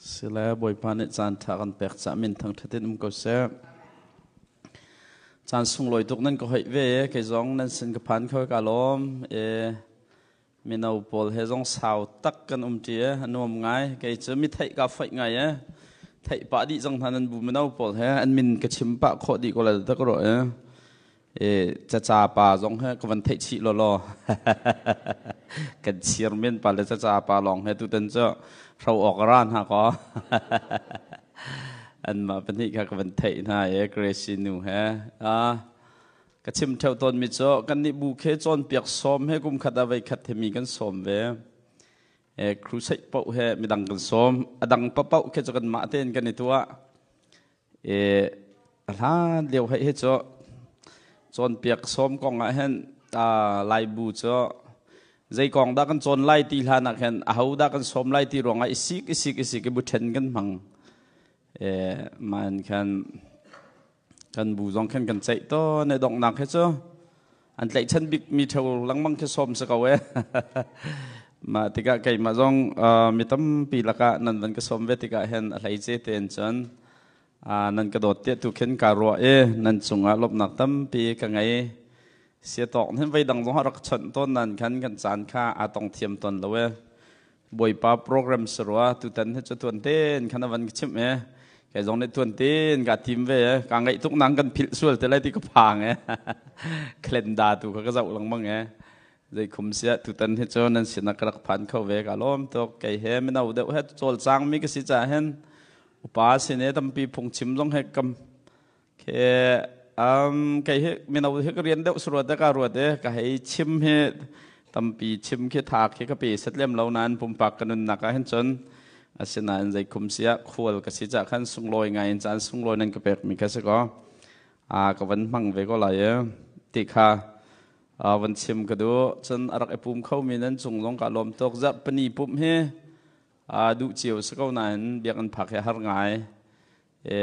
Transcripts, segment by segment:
Sile Bawipa nih caan ṭha kan pek caah min thangṭhat in um ko seh. Caan sunglawi tuk nan ka hoih ve kei zong nan sin ka phan kho ka lawm. E mino pawl he zong sau tak kan um ṭi e a nuam ngai. Kei cu mi theih ka foih ngai e. Theih pah dih cang hna nan bu mino pawl he an min ka chim pah khawh dih ko lai tak ro e. E caca pa zong he ka van theih chih lawlaw. Kan chir men pa le caca pa lawng he tutan cu hro awk ra hna kaw. Anmah pahnih kha ka van theih hna e Gracie nu he. Ka chim theo tawn mi cu kan nih bu khe cawnpiak sawm he kum khat ah voi khat he mi kan sawm ve. E crusade paoh he midang kan sawm. A dang paoh khe cu kanmah tein kan i tuah. E a hlan lio hei hi cu cawnpiak sawm kong ah hin Laibu cu zei kong dah kan cawn lai ti hlan ah khin aho dah kan sawm lai ti ruangah i sik i sik i sik i bu ṭhen kan hmang. E man khan kan bu zong khan kan ceih tawn e donghnak hi cu an tlaihchan bik mi ṭheo lengmang khi sawm si ko e. Mah tikah keimah zong mi tampi lakah nan van ka sawm ve tikah hin a hleice tein cun nan ka dawt tiah tu khin kaa ruah i nan cungah lawmhnak tampi ka ngei. Siatawk hin voi dang zong rak chawnh tawn nan khan kan caan kha aa tong thiam tawn lo e. Bawipa program si rua tutan hi cu tuan tein khan a van ka chimh e. Kei zong nih tuan tein kaa tim ve e. Kaa ngaih tuk nang kan philh sual te lai ti ka phang e. Calendar tu kha ka zoh lengmang e. Zei khum siah tutan hi cu nan sinah ka rak phan kho ve ka lawm tuk. Kei he mino deuh he cawlcangmi ka si caah hin upa sin e tampi phungchim zong he kam ke kei hi mino hi ka rian deuh suruat ka ruat e ka hei chim hi tampi chim khi tha khi ka pe set lem lo nain pumpak ka nunnak ah hin cun asinain zei khum siah khual ka si cah khan sunglawi ngai in caan sunglawi nan ka pek mi kha si ko a ka van hmang ve ko lai e ti kha van chim ka duh. Cun a rak i pum kho mi nan cung zong ka lawm tuk. Zarh pani pumh hi duh cio si ko nain biakinn phak hi har ngai. E,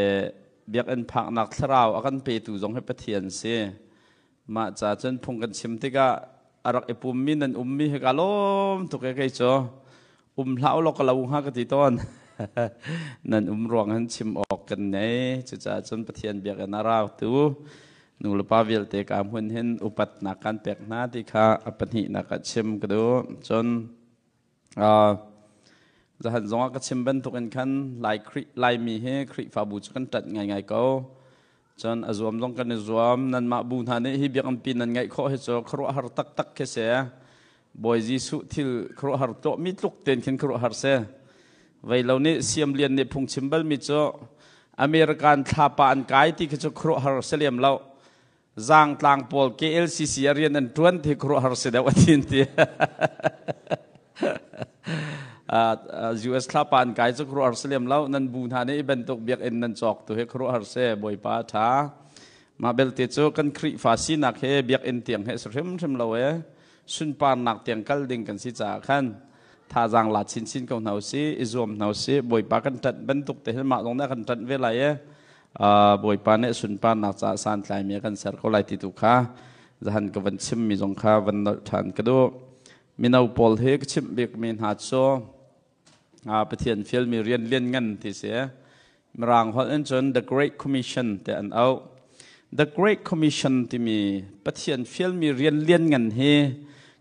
biakinn phaknak thlarau a kan petu zong hi Pathian si. Mah ca cun phung kan chim tikah a rak i pummi nan ummi hi ka lawm tuk e kei cu. Um hlah law ka lo hnga ka ti tawn. Nan um ruang hin chim awk kan nei. Cucaah cun Pathian biakinn a rau tu nu le pa vialte ka hmun hin upatnak kan pek hna ti kha a pahnihnak ah chim ka duh. Cun Zahan zongah ka chim bantukin khan Lai Khrih Laimi hi Khrihfabu cu kan ṭanh ngaingai ko. Cun a zuam zong kan i zuam. Nanmah bu hna nih hi biakinn nan ngeih khawh hi cu khuaruahhar taktak khi si. Bawi Jesuh thil khuaruahhar tuahmi tluk tein khin khuaruahhar si. Vei lo nih Siam Lian nih phungchim balmi cu American thlapa an kai ti khi cu khuaruahhar si lem lo. Zaangtlang pawl KLCC a rian an ṭuan ti khuaruahhar si deuh a thin ti. US thlapa an kai cu khuaruahhar si lem lo. Nan bu hna nih i bantuk biakinn nan cawk tu hi khuaruahhar si. Bawipa a ṭha. Mah belte cu kan Khrihfa sinak he biakinn tiang he si hrimhrim lo e. Sunparnak tiang kal ding kan si caah khan thazaang la chinchin ko hna usih, i zuam hna usih. Bawipa kan ṭanh bantuk te hin mah zong nih a kan ṭanh ve lai e. Bawipa nih sunparnak caah santlaimi a kan ser ko lai ti tu kha zahan ka van chimmi zong kha van nolh ṭhan ka duh. Mino pawl hi ka chimh bikmi hna cu Pathian fialmi rian lian ngan ti si. Mirang holh in cun The Great Commission te an auh. The Great Commission timi Pathian fialmi rian lian ngan hi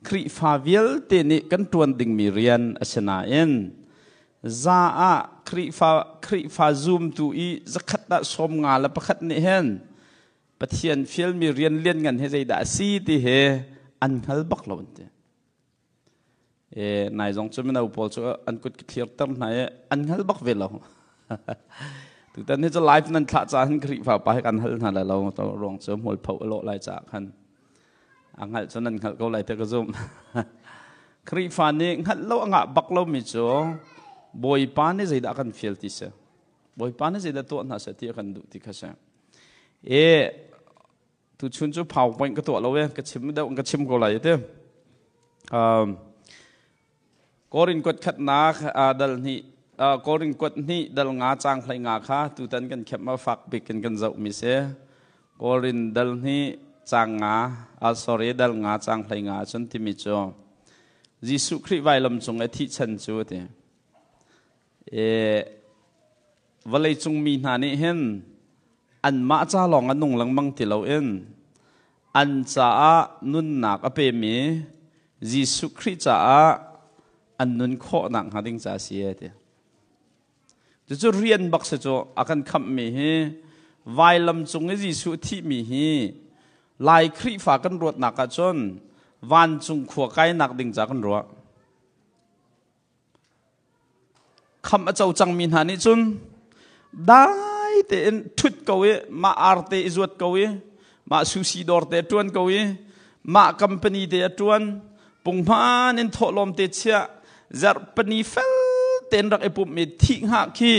Khrihfa vialte nih kan ṭuan dingmi rian a si nain za ah Khrihfa Khrihfa zumtu i zakhat ah 51 nih hin Pathian fialmi rian lianngan hi zeidah a si ti hi an hngal bak lo an ti. E, nai zong cu mino pawl cu an kut ka thlirter hna i an hngal bak ve lo. Tutan hi cu live nan thlah caah hin Khrihfa pa hi kan hal hna lai lo ruang cu hmualpho a lawh lai caah khan a hngalh cu nan hngalh ko lai te ka zumh. Khrihfa nih hngalh lo a ngah bak lomi cu Bawipa nih zeidah kan fial ti si. Bawipa nih zeidah tuah hna seh ti a kan duh ti kha si. E tuchun cu PowerPoint ka tuah lo e ka chim deuh ka chim ko lai te. Korin kuat khatnak dal hnih Korin kuat hnih dal nga cang hlei nga kha tutan kan khep ma fak bik in kan zoh mi si. Korin dal hnih cang nga sorry dal nga cang hlei nga cun timi cu Jesuh Khrih vailam cung i thih chan cu ti. E, Vawleicung mi hna nih hin anmah ca lawng a nung lengmang ti loin an caah nunnak a pemi Jesuh Khrih caah an nun khawh nakhnga ding ca a si e ti. Cucu rian bak si cu a kan khamhmi hi vailam cung i Jesuh thihmi hi Lai Khrihfa kan ruatnak ahcun vancung khua kainak ding ca kan ruah. Khamh a co cangmi hna nih cun dai tein ṭhut ko i mah arte i zuat ko i mah sushi dawr te ṭuan ko i mah company te a ṭuan punghman in thawhlawm te chiah zarhpani fel tein rak i pumh i thih hngah khi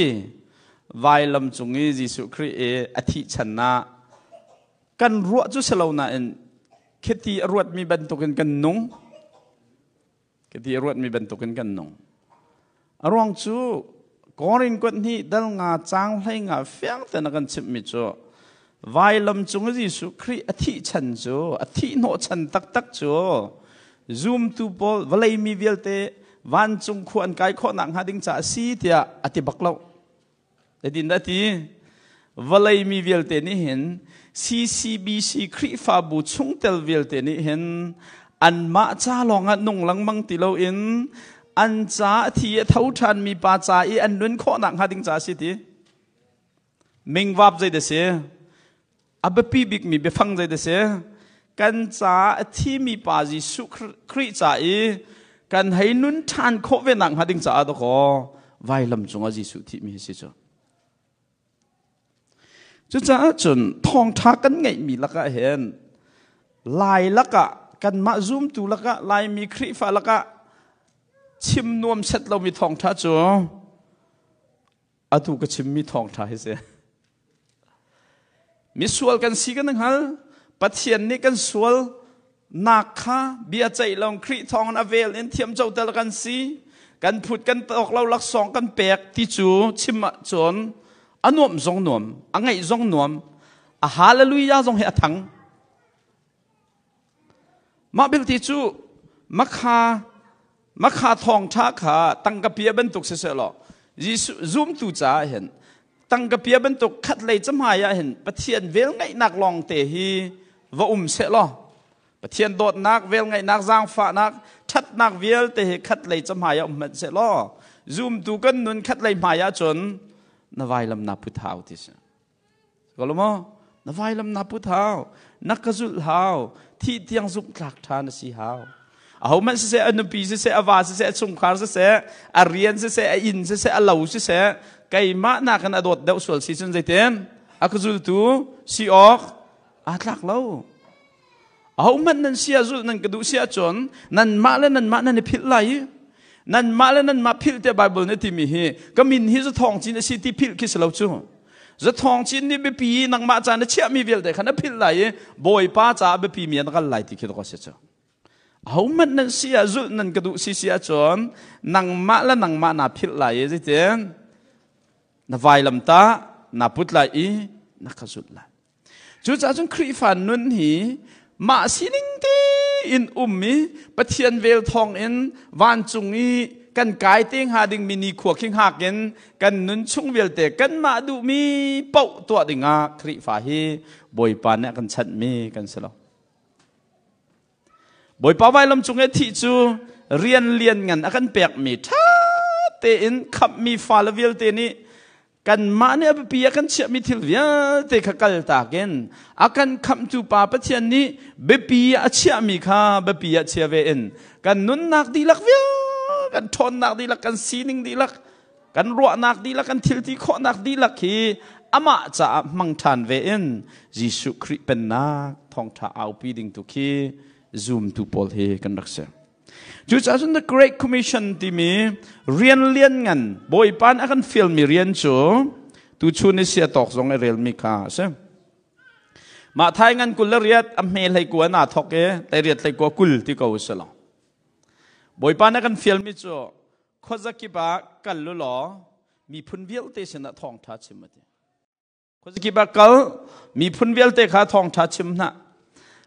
vailam cung i Jesuh Khrih i a thih chan ah kan ruah cu si lo nain khiti a ruatmi bantukin kan nung. Ka ti a ruatmi bantukin kan nung. A ruang cu Korin kuat hnih dal nga cang hlei nga fiang ten a kan chimhmi cu vailam cung i Jesuh Khrih a thih chan cu a thih hnawh chan taktak cu zumtu pawl vawlei mi vialte vancung khua an kai khawh nak hnga ding caah a si tiah a ti bak lo. Zeitin dah ti? Vawlei mi vialte nih hin CCBC Khrihfabu chungtel vialte nih hin anmah ca lawngah nung lengmang ti loin an ca a thi a tho ṭhanmi pa ca i an nun khawhnak hnga ding ca a si ti. Mingvap zei dah si? A biapi bikmi biafang zei dah si? Kan ca a thimi pa Jesuh Khrih ca i kan hei nun ṭhan khawh ve nak hnga ding caah dakaw vailam cungah Jesuh thihmi hi si cu. Cucaah cun thawngṭha kan ngeihmi lakah hin Lai lakah kanmah zumtu lakah Laimi Khrihfa lakah chim nuam set lomi thawngṭha cu atu ka chimmi thawngṭha hi si. Misual kan si kan hngal. Pathian nih kan sual nak kha bia ceih long Khrih thawng in a vel in thiam co tel kan si. Kan phut kan tawk lo laksawng kan pek ti cu chim ahcun a nuam zong nuam, a ngaih zong nuam, a hallelujah zong hi a thang. Mah belte cu makha makha thawngṭha kha tangka pia bantuk siseh law Jesuh zumtu caah hin tangka pia bantuk khatlei cahmai ah hin Pathian velngeihnak lawngte hi va um seh law Pathian dawtnak velngeihnak zaangfahnak ṭhatnak vialte hi khatlei cahmai ah um hmanh seh law zumtu kan nun khatlei hmai ah cun na vailam na put hau ti si. Ko maw? Na vailam na put hau, na ka zulh hau, thih tiang zumh tlak ṭha na si hau. Ahohmanh siseh, a nupi siseh, a va siseh, a chungkhar siseh, a rian siseh, a inn siseh, a lo siseh, keimah nakin a dawt deuh sual si cun zeitin? A ka zultu si awk aa tlak lo. Ahohmanh nan sia zulh nan ka duh si ahcun nanmah le nanmah nan i philh lai i nanmah le nanmah philh tiah Baibal nih a timi hi ka min hi zathawng cin a si ti philh khi si lo cu. Zathawng cin nih biapi i nangmah ca na chiahmi vialte kha na philh lai i Bawipa caah biapi mi ah na kal lai ti khi dawk a si cu. Ahohmanh nan si ah zulh nan ka duh si si ahcun nangmah le nangmah naa philh lai i zeitin na vailam tah naa put lai i na ka zulh lai. Cucaah cun Khrihfa nun hi mah sining tein um i Pathian vel thawngin vancung i kan kai te hnga dingmi nikhua khi hngak in kan nun chung vialte kanmah duhmi paoh tuah dingah Khrihfa hi Bawipa nih a kan chanhmi kan si lo. Bawipa vailam cung i thih cu rian lian ngan a kan pekmi ṭha tein khamhmi fale vialte nih kanmah nih a biapi ah kan chiahmi thil vialte kha kaltak in a kan khamhtu pa Pathian nih biapi ah a chiahmi kha biapi ah chia ve in kan nunnak dihlak vial kan ṭhawnnak dihlak kan sining dihlak kan ruahnak dihlak kan thil ti khawhnak dihlak hi amah caah hmang ṭhan ve in Jesuh Khrih pennak thawngṭha aupi ding tu khi zumtu pawl hi kan rak si. Cucaah cun The Great Commission timi rian lian ngan Bawipa nih a kan fialmi rian cu tuchun i sia tawk zong i relmi kha a si. Mah thai ngan 28 a hme hlei kua na thok i hlei riat hlei kua 20 ti ko si lo. Bawipa nih a kan fialmi cu khuazakip ah kal u law miphun vialte sinah thawngṭha chim a ti. Khuazakip ah kal, miphun vialte kha thawngṭha chim hna.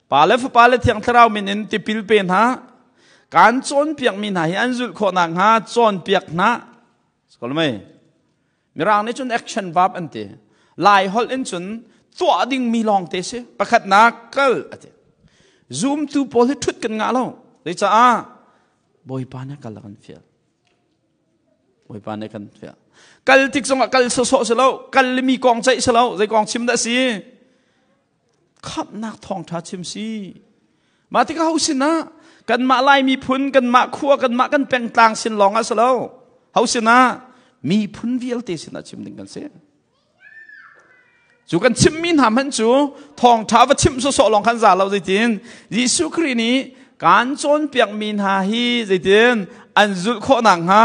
Pa le Fapa le Thiang Thlarau min in tipil pe hna. Kaan cawnpiakmi hna hi an zulh khawh nakhnga cawnpiak hna. Skolmei. Mirang nih cun action verb an ti. Lai holh in cun tuah dingmi lawng te si. Pakhatnak kal ati. Zumtu pawl hi ṭhut kan ngah lo. Zeicaah? Bawipa nih kal a kan fial. Bawipa nih kan fial. Kal tik zongah kal sawsawh si lo. Kal le mi kong ceih si lo. Zei kong chim dah si? Khamhnak thawngṭha chim si. Mah tikah ho sinah kanmah Lai miphun, kanmah khua, kanmah kan pengtlang sin lawng ah si lo. Ho sinah miphun vialte sinah chim ding kan si. Cu kan chimmi hna hmanh cu thawngṭha va chimh sawsawh lawng khan za lo zeitin Jesuh Khrih nih kan cawnpiakmi hna hi zeitin an zulh khawh nakhnga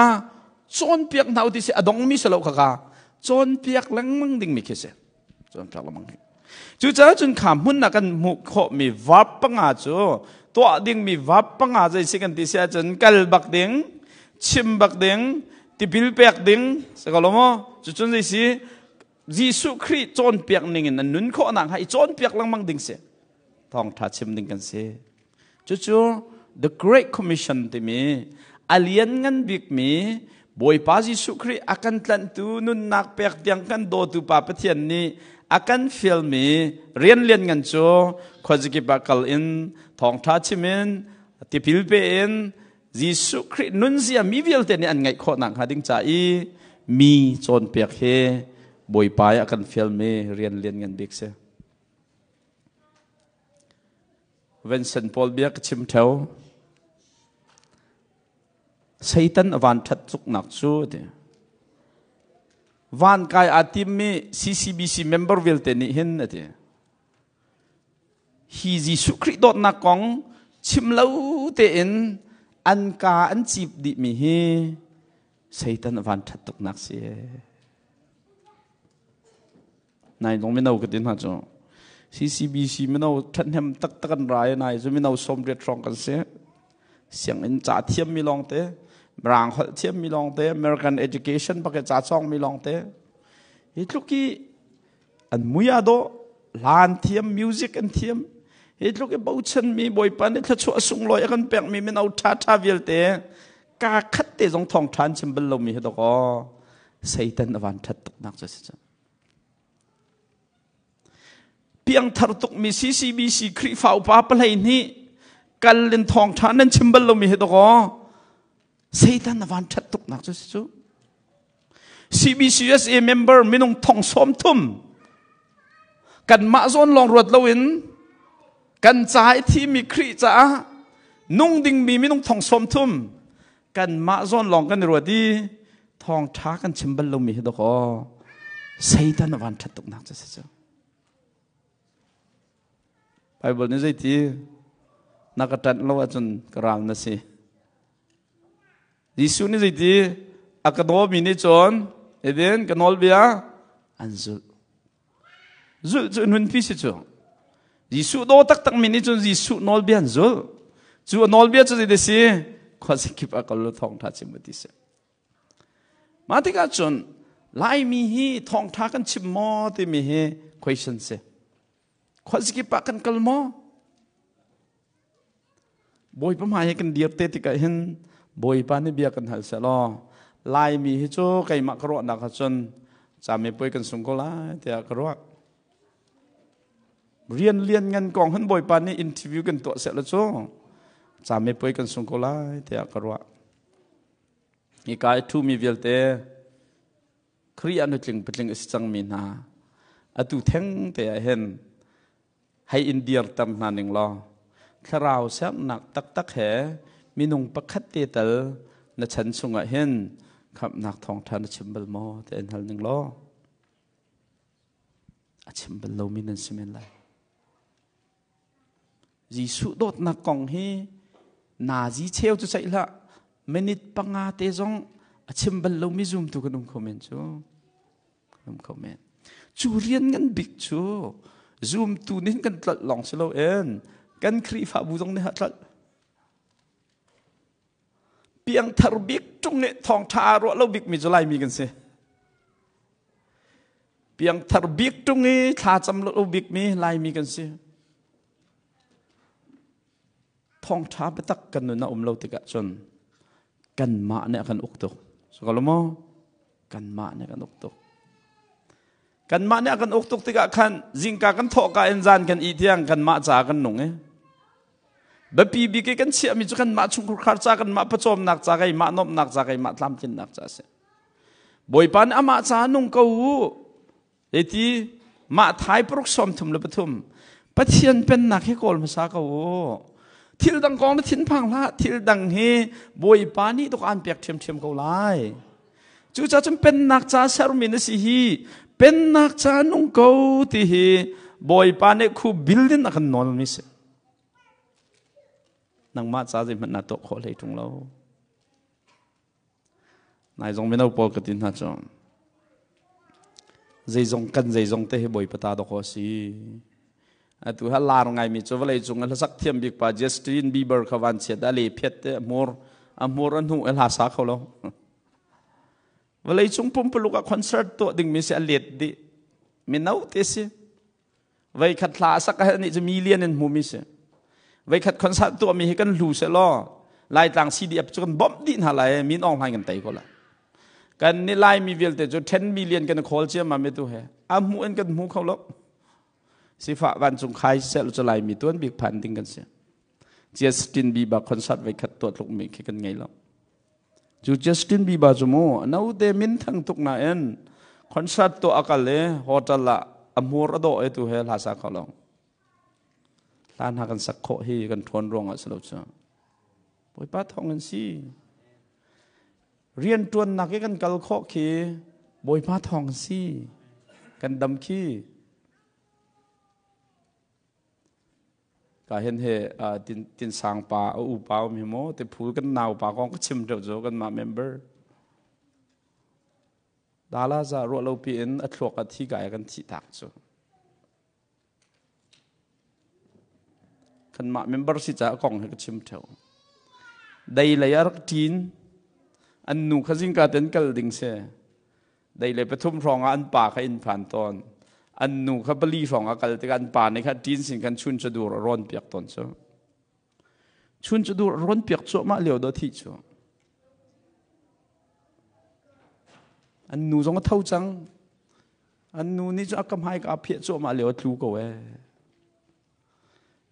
cawnpiak hna u ti si a dongmi si lo khaka cawnpiak lengmang dingmi khi si. Cawnpiak lengmang hi. Cucaah cun kha hmun ah kan hmuh khawhmi verb panga cu tuah dingmi verb panga zei si kan ti si ahcun kal bak ding, chim bak ding, tipil pek ding, si ko lo maw? Cucun zei si Jesuh Khrih cawnpiak ning in an nun khawh nakhnga i cawnpiak lengmang ding si. Thawngṭha chim ding kan si. Cucu The Great Commission timi a lianngan bikmi Bawipa Jesuh Khrih a kan tlanhtu nunnak pek tiang kan dawtu Pa Pathian nih a kan fialmi rian lianngan cu khuazakip ah kal in thawngṭha chim in tipil pe in Jesuh Khrih nunzia mi vialte nih an ngaih khawh nakhnga ding ca i mi cawnpiak hi Bawipa i a kan fialmi rian lianngan bik si. Vincent Paul bia ka chim theo. Satan a van ṭhat cuknak cu ti. Van kai aa timmi CCBC member vialte nih hin a ti. Hi Jesuh Khrih dawtnak kong chim lo tein an ka an cip dihmi hi Satan a van ṭhat tuknak si. Nai dong mino ka ti hna cu CCBC mino ṭhathnem taktak an ra i nai cu mino 80 hrawng kan si. Sianginn ca thiammi lawngte, Mirang holh thiammi lawngte, American education bak i ca cawngmi lawngte. Hi tluk i an mui aa dawh, hla an thiam, music an thiam. Hi tluk i bochanmi Bawipa nih thluachuah sunglawi a kan pekmi mino ṭhaṭha vialte kaa khat te zong thawngṭha an chim bal lomi hi dawkaw Satan a van ṭhat tuknak cu a si cang. Piangthar tukmi CCBC Khrihfa upa 12 kal in thawngṭha nan chim bal lomi hi dawkaw Satan a van ṭhat tuknak cu si cu. CBCUSA member minung thong 30 kanmah zawn lawng ruat loin kan ca i thimi Khrih caah nung dingmi minung thong 30 kanmah zawn lawng kan i ruat i thawngṭha kan chim bal lomi hi dawkaw Satan a van ṭhat tuknak cu si cu. Bible nih zeiti na ka ṭanh lo ahcun ka ral na si. Jesuh nih zeiti a ka dawmi nih cun edin ka nawlbia an zulh. Zulh cu nunpi si cu. Jesuh daw taktak mi nih cun Jesuh nawlbia an zulh. Cu a nawlbia cu zei si? Khuazakip ah kal thawngṭha chim ti si. Mah tikah cun Laimi hi thawngṭha kan chim maw timi hi question si. Khuazakip ah kan kal maw? Bawipa hmai hi kan dir te tikah hin Bawipa nih bia kan hal sehlaw Laimi hi cu keimah ka ruahnak ahcun camipuai kan sung ko lai tiah ka ruah. Rian lian ngan kong hin Bawipa nih interview kan tuah sehlaw cu camipuai kan sung ko lai tiah ka ruah. Hika i ṭhumi vialte Khrih ah nutling patling a si cangmi hna atu theng te ah hin hei in dirter hna ning law thlarau sernak taktak he minung pakhat te tal na chan chungah hin khamhnak thawngṭha na chim bal maw ti in hal ning law a chim bal lomi nan si men lai. Jesuh dawtnak kong hi nazi cheu cu ceih hlah minute 5 te zong a chim bal lomi zumtu kan um kho men cu. Um kho men. Cu rian ngan bik cu zumtu nih kan tlolh lawng si loin kan Khrihfabu zong nih ha tlolh. Piangthar bik ṭung nih thawngṭha ruah lo bik mi cu Laimi kan si. Piangthar bik ṭung i thlacam lo bik mi Laimi kan si. Thawngṭha biatak kan nun a um lo tikah cun kanmah nih a kan uk tuk. So ko lo maw? Kanmah nih a kan uk tuk. Kanmah nih a kan uk tuk tikah khan zingka kan thawhka in zan kan ih tiang kanmah ca kan nung i biapi bik i kan chiahmi cu kanmah chungkhar ca, kanmah pawcawmnak ca, keimah nuamhnak ca, keimah tlamtlinnak ca a si. Bawipa nih amah ca nung ko u. Eti mah thai paruk 33 Pathian pennak hi kawl hmasa ko u. Thil dang kong na thinphang hlah. Thil dang hi Bawipa nih tuk aan pek ṭhiamṭhiam ko lai. Cucaah cun pennak ca sermi na si hi pennak ca nung ko ti hi Bawipa nih khu building a kan nawlmi si. Nangmah ca zeihmanh naa tuah khawh hlei ṭung lo. Nai zong mino pawl ka ti hna cu zeizong kan zeizong te hi Bawipa ta dawk a si. Atu ha lar ngaimi cu vawlei cung a hlasak thiam bik pa Justin Bieber kha van chiat a le phet te a hmur a hmur a hnu a hla sa kho lo. Vawlei cung pumpuluk ah concert tuah dingmi si a let dih. Mino te si. Vei khat hla a sak ah nih cu million in hmumi si. Vei khat concert tuahmi hi kan hlu se law Laitlang CDF cu kan bawmh dih hna lai min Aung Hlaing kan tei ko lai. Kan ni Laimi vialte cu 10 million kan khawl ciammam tu he a hmu in kan hmu kho lo. Sifah vancung khai sel cu Laimi tuan bik phan ding kan si. Justin Bieber concert vei khat tuah tluk mi khi kan ngei lo. Cu Justin Bieber cu mu naute min thang tuk nain concert tuah a kal i hotel ah a hmur a dawh e tu he hla sa kho lo. Hla hna kan sak khawh hi kan ṭhawn ruang ah si lo cu. Bawipa thawng in si. Rian ṭuannak i kan kal khawh khi Bawipa thawng si. Kan dam khi. Ka hen he tin sang pa a u pa um hi maw te phul kan nau pa kong ka chim deuh zo kan mah member. Dala za ruah lo pi in a thluak a thi kai kan thi tak cu. Kanmah member si caah kong hi ka chim ṭheo. Dei lei a rak ṭin. An nu kha zingka ten kal ding si. Dei lei pathum hrawng ah an pa kha inn phan tawn. An nu kha pali hrawng ah kal tikah an pa nih kha ṭin sin khan chun cu dur a rawn piak tawn cu. Chun cu dur a rawn piak cuahmah lio do thih cu. An nu zong a tho cang. An nu nih cu a ka hmai ka phiah cuahmah lio a tlu ko ee.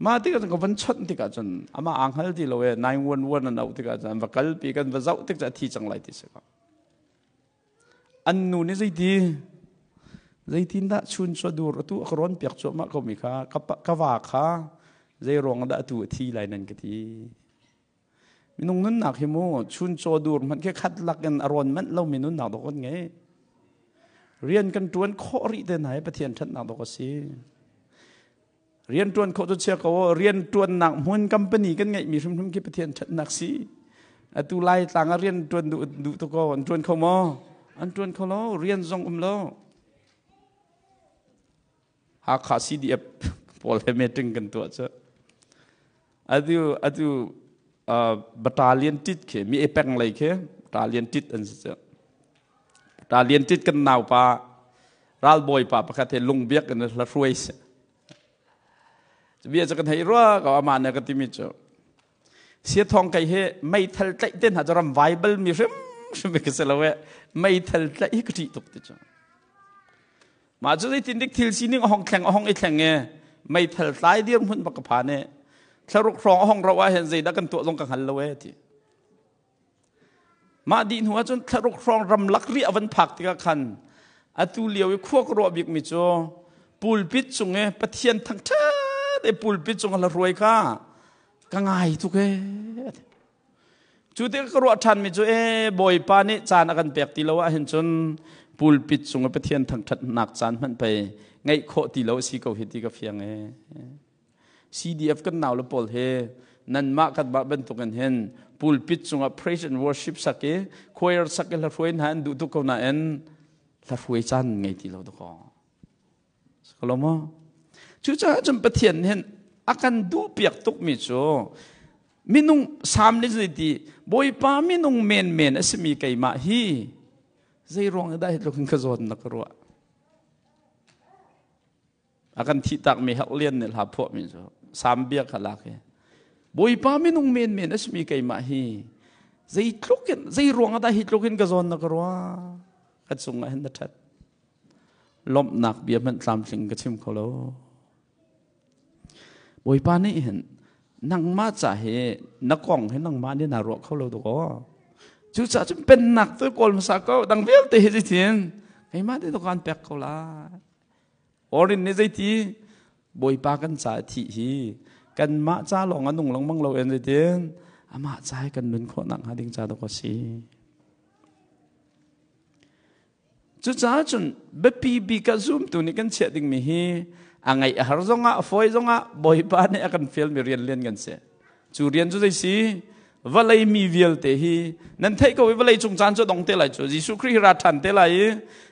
Mah tikah ka van chawnh tikah cun amah aa hngal ti lo ee 911 an auh tikah cun an va kalpi kan va zoh tik cu a thi cang lai ti si ko. An nu nih zeiti zeitin dah chun cu dur atu a ka rawn piak cuahmah ko mi kha ka va kha zei ruang dah atu a thi lai nan ka ti. Minung nunnak hi mu chuncaw dur hmanh khi khat lak in a rawn manh lomi nunnak dawk kan ngei. Rian kan ṭuan khawh rih te hna hi Pathian ṭhatnak dawk a si. Rian ṭuan khawh cu chia ko rian ṭuannak hmun company kan ngeihmi hrimhrim khi Pathian ṭhatnak si. Atu lai tlang ah rian ṭuan duh duh tu ko an ṭuan kho maw? An ṭuan kho lo, rian zong um lo. Hakha CDF pawl he meeting kan tuah cu. Atu atu battalion tit khi mi epeng lei khi battalion tit an si cu. Battalion tit kan nau pa ralbawi pa pakhat he lungbiak in hla hruai si. Bia cu kan hei rua ko ama ne ka timi cu. Sia thong kai he meithal tlaih te hna cu ram Bible mi hrim hrim ka si lo e meithal tlaih hi ka ṭih tuk ti cu. Mah cu zeitin dik thil sining a hong thleng a hong i thleng i meithal tlai dirhmun bak ka phan i thlaruk hrawng a hong ro ah hin zeidah kan tuah zong ka hngal lo e ti. Mah dih hnu ahcun thlaruk hrawng ramlak ri a van phak tikah khan atu lio i khua ka ruah bikmi cu pulpit cung i Pathian thangṭhat i pulpit cung a hla hruai kha ka ngai tuk e. Cu tikah ka ruah ṭhanmi cu ee Bawipa nih caan a kan pek ti lo ahhin cun pulpit cung i Pathian thangṭhatnak caan hmanh pei ngeih khawh ti lo a si ko hi ti ka fiang ee. CDF kan nau le pawl he nanmah kanmah bantukin hin pulpit cungah praise and worship sak i choir sak i hlahruai hna an duh tuk ko nain hlahruai caan ngei ti lo dakaw. Ko maw? Cucaah cun Pathian hin a kan duhpiak tukmi cu minung Salm nih zeiti Bawipa minung menmen a simi keimah hi zei ruang dah hi tluk in ka zawn na ka ruah a kan thih takmi Herh Lian nih hla phuahmi cu Salm bia kha lak hi Bawipa minung menmen a simi keimah hi zei tluk in zei ruang dah hi tluk in ka zawn na ka ruah ka cungah hin na ṭhat. Lawmhnak bia hmanh tlamtling ka chim kho lo. Bawipa nih hin nangmah ca hi na kong hi nangmah nih naa ruah kho lo dawkaw. Cucaah cun pennak tu kawl hmasa ko dang vialte hi zeitin keimah te kan pek ko lai. Orin nih zeiti Bawipa kan ca thih hi kanmah ca lawng a nung lengmang lo en zeitin amah ca hi kan nun khawh nak hnga ding ca dawk a si. Cucaah cun biapi bik ah zumtu nih kan chiah dingmi hi a ngaih a har zongah a fawi zongah Bawipa nih a kan fialmi rian lian kan si. Cu rian cu zei si? Vawlei mi vialte hi nan theih ko i vawlei cung caan cu dong te lai cu Jesuh Khrih hi ra ṭhan te lai i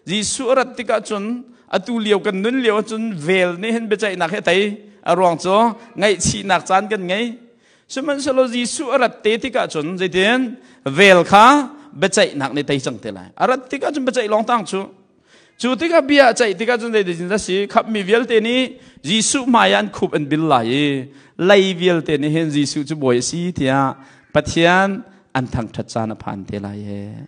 Jesuh a rat tikah cun atu lio kan nun lio ahcun vel nih hin biaceihnak hi a tei a ruang cu ngaihchihnak caan kan ngei Sihmanhsehlaw Jesuh a rat te tikah cun zeitin vel kha biaceihnak nih tei cang te lai. A rat tikah cun biaceih lawng tang cu. Cu tikah bia a ceih tikah cun zeitin a si? Khapmi vialte nih Jesuh hmai ah an khup an bil lai i lei vialte nih hin Jesuh cu bawi a si tiah Pathian an thangṭhat caan a phan te lai ee.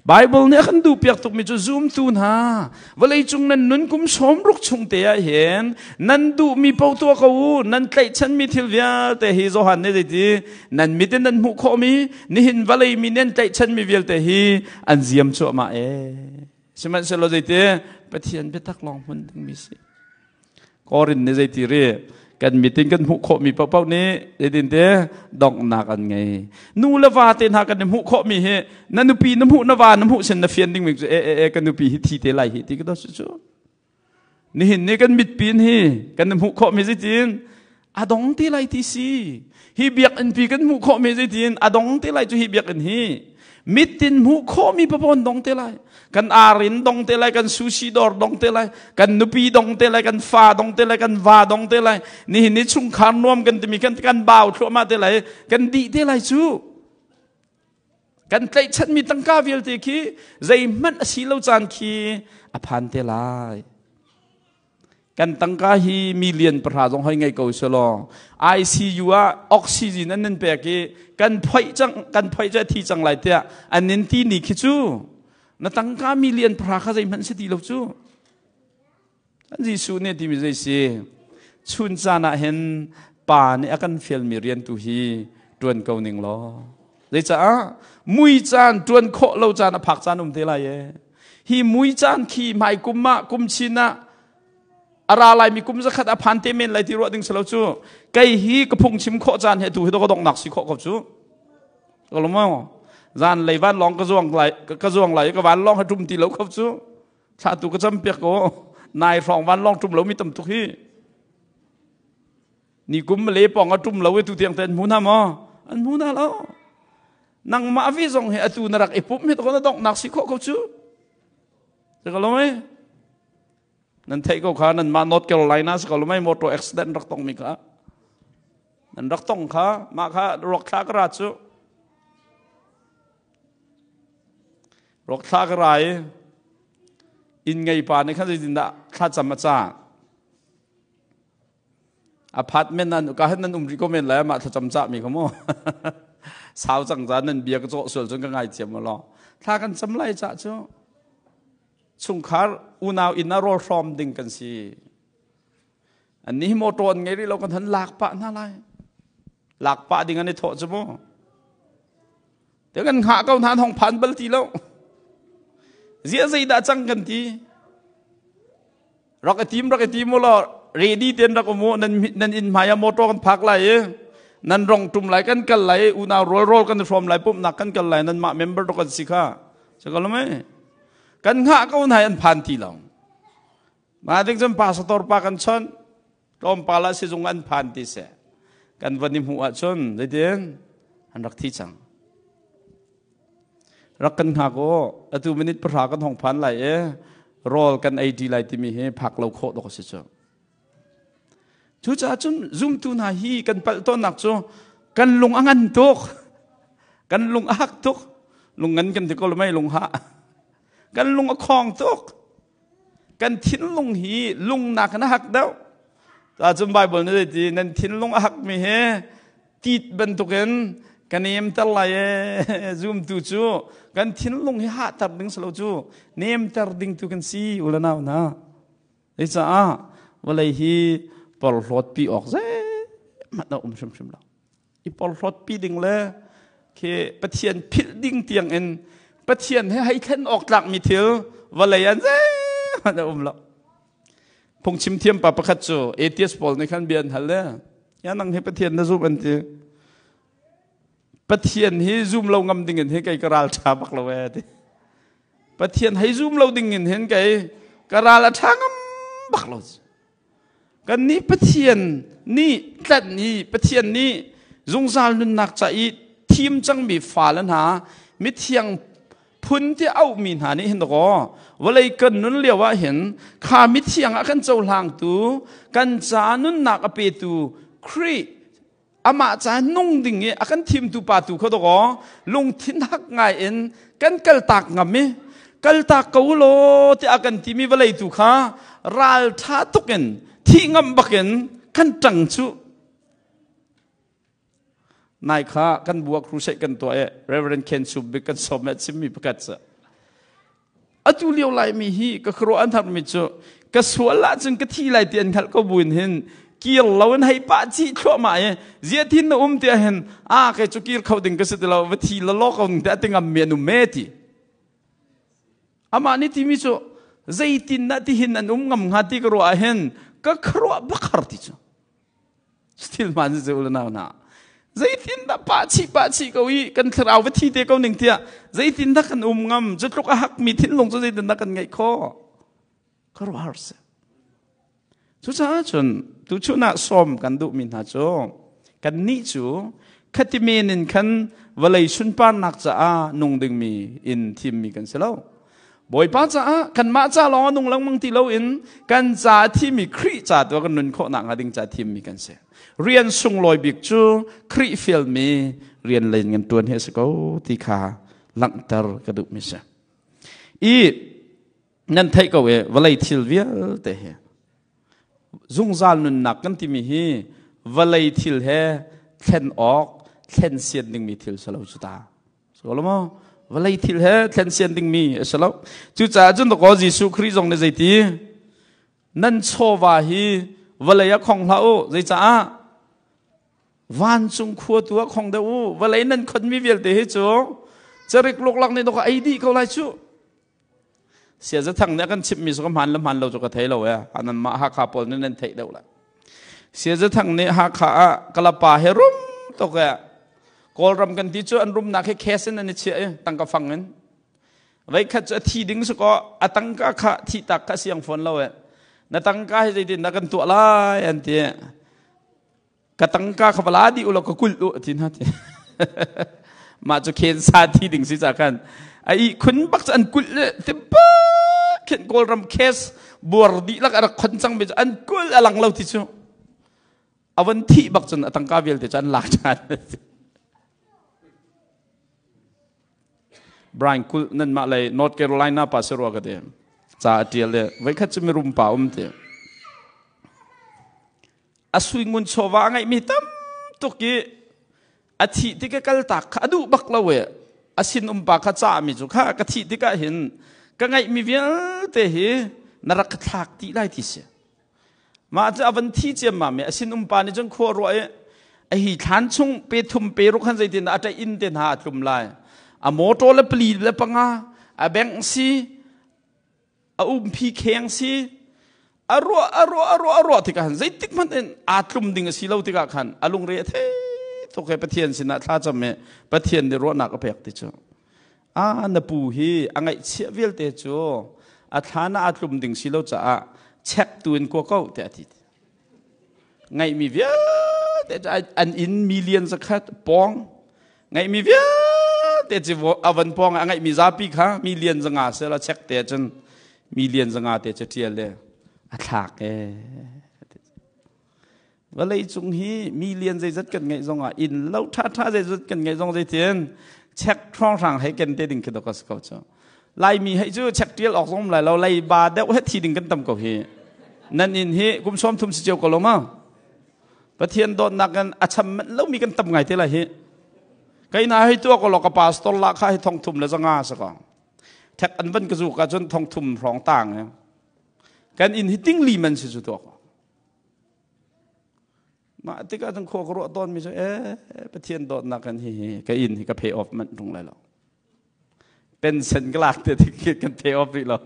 Bible nih a kan duhpiak tukmi cu zumtu hna vawleicung nan nun kum 60 chung te ah hin nan duhmi paoh tuah ko u nan tlaihchanmi thil vialte hi Johan nih zeiti nan mit in nan hmuh khawhmi nihin vawlei mi nan tlaihchanmi vialte hi an ziam cuahmah ee sihmanhsehlaw zeiti Pathian biatak lawng hmun dingmi si Korin nih zeiti ri kan mit in kan hmuh khawhmi paohpaoh nih zeitinte donghnak an ngei. Nu le va te hna kan i hmuh khawhmi hi na nupi na hmuh na va na hmuh sin na fian dingmi cu e e e ka nupi hi thi te lai hi ti ka to cu. Nihin ni kan mitpin hi kan i hmuh khawhmi zeitin a dong te lai ti si. Hi biakinn pi kan hmuh khawhmi zeitin a dong te lai cu hi biakinn hi. Mitin hmuh khawhmi papawn dong te lai. Kan arin dong te lai, kan sushi dawr dong te lai, kan nupi dong te lai, kan fa dong te lai, kan va dong te lai. Nihin ni chungkhar nuam kan timi kan kan bau thluahmah te lai, kan dih te lai cu. Kan tlaihchanmi tangka vialte khi zeihmanh a si lo caan khi a phan te lai. Kan tangka hi million pahra zong hoi ngei ko selaw ICU ah oxygen an nan pek i kan phoih cang kan phoih cu a thi cang lai tiah an nin ti ni khi cu na tangka million pahra kha zeihmanh si ti lo cu. Kan Jesuh nih timi zei si chun caan ah hin pa nih a kan fialmi rian tu hi ṭuan ko ning law Zeicaah mui caan ṭuan khawh lo caan a phak caan um te lai e. Hi mui caan khi hmai kum ah kum chin ah a ra laimi kum zakhat a phan te men lai ti ruah ding si lo cu. Kei hi ka phungchim khawh caan he tu hi ka donghnak si khawh ko cu. Ka lo maw? Zan lei van lawng ka zuang lai ka zuang lai ka van lawng ha ṭum ti lo kho cu. Thla tu ka cam piak ko. Nai hrawng van lawng ṭum lo mi tam tuk hi. Ni kum le pong a tum lo i tu tiang te an hmu hna maw? An hmu hna lo. Nangmah vi zong hi atu na rak i pumh hi na donghnak si khawh ko cu. Ka lo mei? Nan theih ko kha nan mah North Carolina si ko lo mei motor accident rak tong mi kha. Nan rak tong kha mah kha ruak thla ka ra cu. Ruak thla ka ra i inn ngei pa nih khan zeitindah thlacam a ca. Apartment nan ka hin nan um rih ko men lai mah thlacam cah mi kha mu sau cang za nan bia ka cawh sual cun ka ngaithiam law thla kan cam lai cah cu chungkhar unau inn ah rawl hrawm ding kan si an ni motor an ngei rih lo kan han lak pah hna lai lak pah ding an i thawh cu mu Te kan hngah ko hna hong phan bal ti lo. Zia zeidah cang kan ti. Rak i tim rak i tim law ready ten rak um nan nan inn hmai ah motor kan phak lai i nan rong tum lai kan kal lai unau rual rawl kan hrawm lai pumhnak kan kal lai nan mah member to kan si kha sakal mai kan hngah ko hna an phan ti lo ma ding cun pastor pa kan chon Tlawmpal ah sizung an phan ti seh. Kan van i hmuh ahcun zeitin an rak thi cang. Rak kan hngak u. Atu minute pahra kan hong phan lai i rawl kan ei ṭi lai timi hi phak lo khawh dawk a si cu. Cucaah cun zumtu hna hi kan palh tawnnak cu kan lung a ngan tuk. Kan lung a hak tuk. Lung ngan kan ti ko lo mei lung ha. Kan lung a khawng tuk. Kan thinlung hi lungnak in a hak deuh. Cun Bible nih zeiti nan thinlung a hakmi hi tit bantukin Ka nemter lai ee. Zumtu cu kan thinlung hi hahter ding si lo cu nemter ding tu kan si u le nau hna. Caah vawlei hi porhlawt pi awk zeihmanh a um hrimhrim lo. I porhlawt pi ding le khi Pathian philh ding tiang in Pathian he hei thlen awk tlakmi thil vawlei an zeihmanh a um lo. Phungchim thiam pa pakhat cu atheist pawl nih khan bia an hal le ya nang hi Pathian na zum an ti. Pathian hi zum lo ngam ding in hi kei ka ral ṭha bak lo ee ti. Pathian hei zum lo ding in hin kei ka ral a ṭha ngam bak lo. Kan nih Pathian nih tlanh i Pathian nih zungzal nunnak ca i thim cangmi fale hna mithiang phun ti auhmi hna nih hin dakaw vawlei kan nun lio ah hin kha mithiang ah kan cohlangtu kan ca nunnak a petu Khrih amah ca nung ding i a kan thimtu pa tu kha dakaw lungthin hak ngai in kan kaltak ngam i kaltak ko law tiah kan timi vawlei tu kha ral ṭha tuk in thih ngam bakin kan ṭang cu. Nai kha kan buak crusade kan tuah i Reverend Ken Subik kan sawm i a chimmi pakhat cu atu lio Laimi hi ka khuaruah an harmi cu ka sual ahcun ka thi lai ti an hngalh ko buin hin kir lo in hei pah chih thluahmah i zia thin na um tiah hin a kei cu kir kho ding ka si ti lo va thi la law ko ning tiah ti ngam mi an um me ti. Amah nih timi cu zeitin dah tihin an um ngam hnga ti ka ruah ah hin ka khuaruah bak har ti cu. Thil hmaan si u le nau hna. Zeitindah pah chih pah chih ko i kan thlarau va thi te ko ning tiah zeitindah kan um ngam? Cu tluk a hakmi thinlung cu zeitindah kan ngeih khawh? Ka ruah har si. Cucaah cun tuchun ah sawm kan duhmi hna cu kannih cu khati men in khan vawlei sunparnak caah nung dingmi in thimmi kan si lo. Bawipa caah kanmah ca lawng a nung lengmang ti loin kan ca a thimi Khrih ca tu kan nun khawh nakhnga ding ca thimmi kan si. Rian sunglawi bik cu Khrih fialmi rian len kan tuan hi a si ko ti kha langhter ka duhmi si. I nan theih ko e vawlei thil vialte hi zungzal nunnak kan timi hi vawlei thil he thlen awk thlen sian dingmi thil si lo cu ta. So lo maw? Vawlei thil he thlen sian dingmi a si lo. Cucaah cun dakaw Jesuh Khrih zong nih zeiti? Nan chawva hi vawlei ah khong hlah u. Zeicaah? Vancung khua tu ah khong deuh u. Vawlei nan khonmi vialte hi cu carik luklak nih dawk ei dih ko lai cu. Siazathang nih a kan chimhmi cu ka hmaan le hmaan lo cu ka thei lo ee. Nanmah Hakha pawl nih nan theih deuh lai. Siazathang nih Hakha ah Kalapa he rum tuk ee. Kawlram kan ti cu an rumnak hi cash in an i chiah i tangka fang in. Veikhat cu a thi ding si kaw a tangka kha thih tak kha siang fawn lo ee. Na tangka hi zeitin dah kan tuah lai an ti. Ka tangka kha va la dih u law ka kulh u ti hna ti. Mah cu khen sa thi ding si ca khan a i khun bak cu an kulh le ti khen Kawlram case buar dihlak a rak khon cang mi cu an kulh a lang lo ti cu a von thih bak cun a tangka vialte cu an lak ṭhan. Brian Kulh nanmah lei North Carolina pa si rua ka ti. Ca a ṭial le voikhat cu mirum pa um ti. A sui ngun chawva a ngeihmi tam tuk i a thih tik i kaltak kha a duh bak lo i a sinum pa kha cahmi cu kha ka thih tikah hin ka ngeihmi vialte hi na rak ka thlak dih lai ti si. Mah cu a van thi ciammam i a sinum pa nih cun khua ruah i a hi thlan chung pe thum pe ruk han zeitin dah a ṭaih inn te hna a tlum lai. A motor le pali le panga a bank si a umpi kheng si a ruah a ruah a ruah a ruah tikah khan zeitik hmanh in aa tlum ding a si lo tikah khan a lungre a thei tuk he Pathian sinah thla cam i Pathian nih ruahnak a pek ti cu a na pu hi a ngaihchiah vialte cu a thlan ah aa tlum ding si lo caah chek tu in kua ko tiah a ti. Ngaihmi vialte an inn million zakhat pawng ngaihmi vialte cu a van pawng a ngaihmi zapi kha million zanga se la chek te cun million zanga te cu tial le a thlak e. Vawlei cung hi million zeizat kan ngeih zongah inn lo ṭha ṭha zeizat kan ngeih zong zeitin chek hrawnghrang hei ken te ding khi dok a si ko cu. Laimi hei cu chek ṭial awk zong lai lo leiba deuh he thi ding kan tam ko hi. Nan inn hi kum 30 si cio ko lo ma? Pathian dawtnak in a cham manh lomi kan tam ngai te lai hi. Kai na hei tua ko lo ka pastor la kha hi thong thum le zanga sa ko. Thek an van ka zu ka cun thong thum rong tang e. Kan in hi ting li man si cu tua ko. Mah tikah cun khua ka ruah tawn mi cu e Pathian dawtnak kan hi hi ka inn hi ka pay off manh tung lai lo. Pension ka lak te kan pay off rih lo.